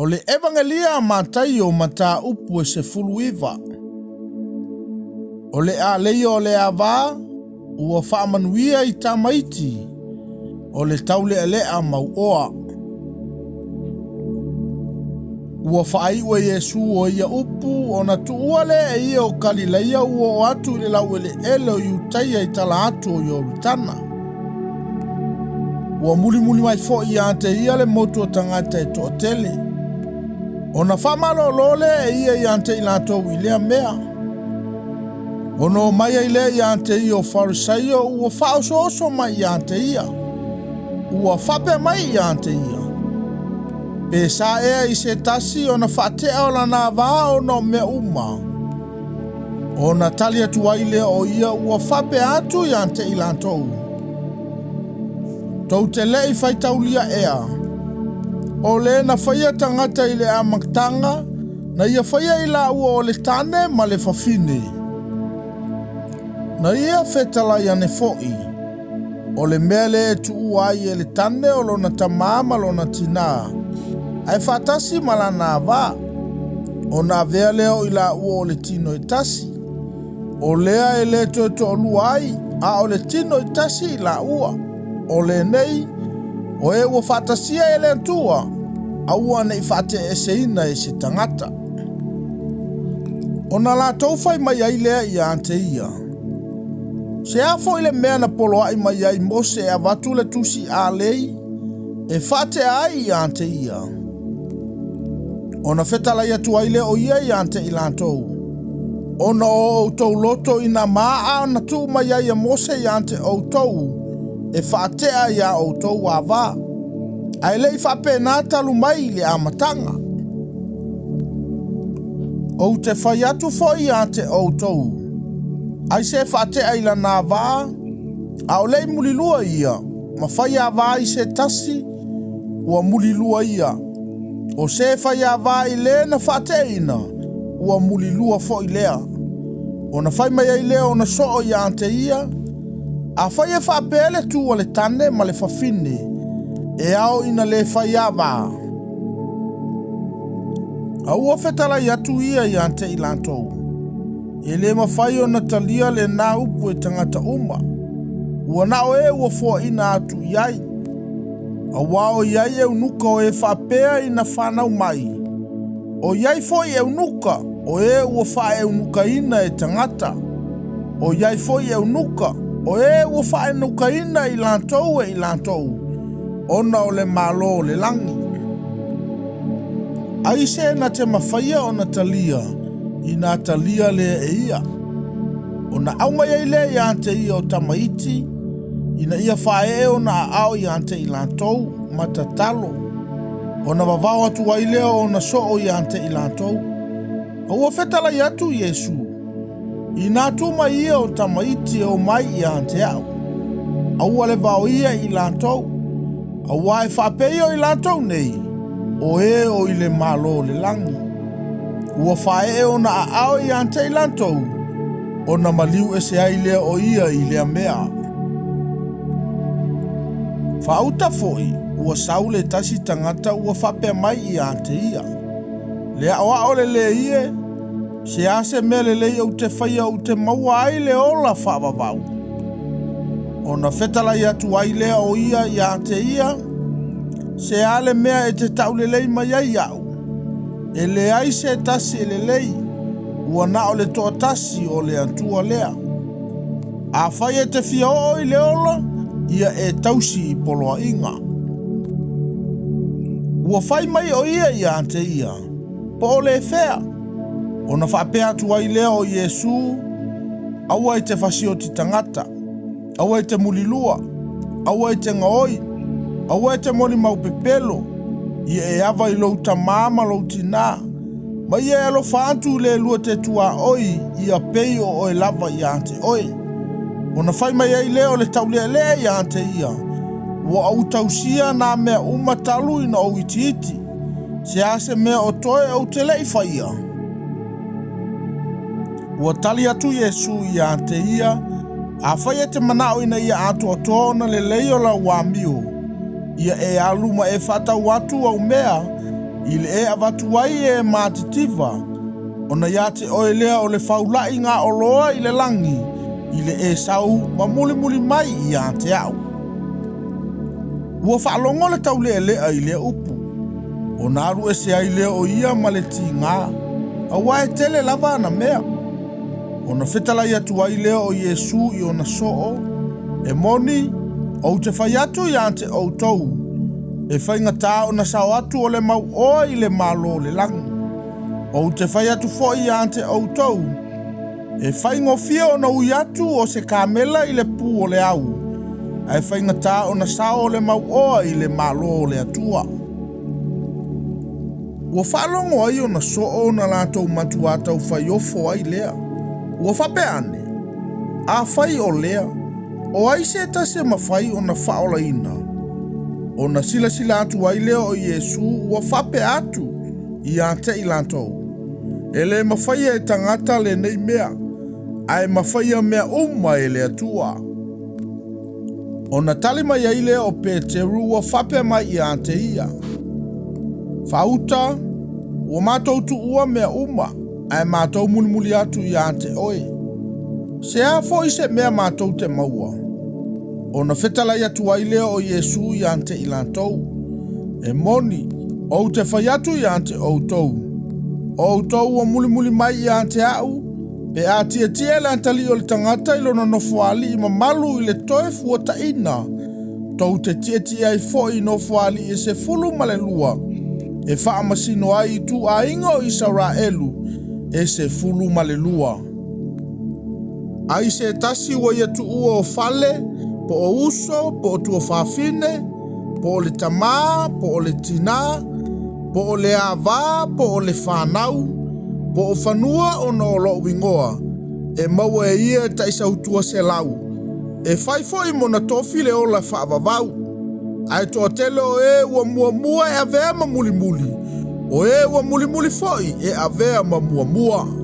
O le Evagelia a Mataio mataupu e 19. O le aleia o le ava ua faamanuia i tamaiti o le taulealea mauoa. Ua faaiu e Iesu o ia upu ona tuua lea e ia o Kalileia ua oo atu i le laueleele o Iutaia i tala atu o Ioritana. Ua mulimuli mai foi ia te ia le motu o tagata e toatele. Ona faamalolo lea e ia ia te i latou i lea mea. Ona o mai ai lea ia te ia o Farisaio ua faaosooso mai ia te ia. Ua faapea mai ia te ia. Pe sa ea i se tasi ona faatea o lana ava ona o mea uma. Ona tali atu ai lea o ia ua faapea atu ia te i latou. Tou te le i faitaulia ea. O le na faia tagata i le amataga, na ia faia i laua o le tane ma le fafine. Na ia fetalai ane foi, o le mea lea e tuua ai e le tane o lona tamā ma lona tinā, ae faatasi ma lana ava, ona avea lea o i laua o le tino e tasi. O lea e le toe toalua ai, a o le tino e tasi i laua. O lenei, o e ua faatasia e le Atua, aua ne i faateeseina e se tagata. Ona latou fai mai ai lea ia te ia. Se a foi le mea na poloai mai ai Mose e avatu le tusi alei, e faatea ai ia te ia. Ona fetalai atu ai lea o ia ia te i latou. Ona o outou loto ina maa na tuu mai ai e Mose ia te outou, e faatea ia outou ava. Ae le i faapena talu mai i le amataga. Ou te fai atu foi ia te outou. Ai se faatea i lana ava, a o le i mulilua ia, ma fai ava i se tasi, ua mulilua ia. O se fai ava i le na faateaina, ua mulilua foi lea. Ona fai mai ai lea ona soo ia te ia, afai e faapea le tu a le tane ma le fafine, e ao ina le fai ava. A ua fetalai atu ia ia te i latou. E le mafai ona talia lena upu e tagata uma. Ua na o e ua foaina atu i ai. Auā o i ai eunuka o e faapea ina fanau mai. O i ai foi eunuka o e ua faaeunukaina e tagata. O i ai foi eunuka o e ua faaeunukaina i latou e i latou, ona o le Malo o le lagi. Ai se na te mafaia ona talia, ina talia lea e ia. Ona aumai ai lea ia te ia o tamaiti, ina ia faaee ona aao ia te i latou ma tatalo. Ona vavao atu ai lea ona soo ia te i latou. A ua fetalai atu Iesu, ina tu mai ia o tamaiti e o mai ia te au. Aua le vaoia i latou, auā e faapea o i latou nei, o e o i le Malo o le lagi. Ua faaee ona aao ia te i latou, ona maliu ese ai lea o ia i lea mea. Faauta foi, ua sau le tasi tagata ua faapea mai ia te ia. Le aoao lelei e, se a se mea lelei ou te faia ou te maua ai le ola faavavau. Ona fetalai atu ai lea o ia ia te ia, se a le mea e te taulelei mai ai au. E leai se tasi e lelei, ua na o le toatasi o le Atua lea. Afai e te fia oo i le ola, ia e tausi i poloaiga. Ua fai mai o ia ia te ia, po o le fea. Ona faapea atu ai lea o Iesu, aua e te fasioti tagata, aua e te mulilua, aua e te gaoi, aua e te molimau pepelo, ia e ava i lou tamā ma lou tinā, ma ia e alofa atu i le lua te tuaoi ia pei o oe lava ia te oe. Ona fai mai ai lea o le taulealea ia te ia, ua ou tausia nā mea uma talu ina ou itiiti, se a se mea o toe ou te le i faia. Ua tali atu Iesu ia te ia, afai e te manao ina ia atoatoa ona lelei o lau amio, ia e alu ma e faatau atu au mea, I le e avatu ai e matitiva, ona ia te oe lea o le faula'i gaoloa i le lagi, i le e sau ma mulimuli mai ia te a'u. Ua faalogo le taulealea i lea upu, ona alu ese ai lea o ia ma le tigā, auā e tele lava ana mea. Ona fetalai atu ai lea o Iesu i ona soo, E moni, ou te fai atu ia te outou, e faigata ona sao atu o le mauoa i le Malo o le lagi. Ou te fai atu foi ia te outou, e faigofie ona ui atu o se kamela i le pu o le au, ae faigata ona sao o le mauoa i le Malo o le Atua. Ua faalogo ai ona soo ona latou matuā taufaiofo ai lea. Ua faapea ane, Afai o lea, o ai se tasi e mafai ona faaolaina? Ona silasila atu ai lea o Iesu ua faapea atu ia te i latou, E le mafaia e tagata lenei mea, ae mafaia mea uma e le Atua. Ona tali mai ai lea o Peteru ua faapea mai ia te ia, Faauta, ua matou tuua mea uma, ae matou mulimuli atu ia te oe. Se a foi se mea matou te maua? Ona fetalai atu ai lea o Iesu ia te i latou, E moni, ou te fai atu ia te outou, o outou ua mulimuli mai ia te a'u, pe a tietie le atalii o le tagata i lona nofoalii mamalu i le toe fuataina, tou te tietie ai foi i nofoalii e 12, e faamasino ai ituaiga o Isaraelu e 12. Ai se tasi ua ia tuua o fale, po o uso, po o tuafafine, po o le tamā, po o le tinā, po o le avā, po o le fanau, po o fanua ona o lo'u igoa, e maua e ia e taisautua selau, e fai foi mona tofi le ola faavavau. Ae toatele o e ua muamua e avea ma mulimuli, o e ua mulimuli foi e avea ma muamua.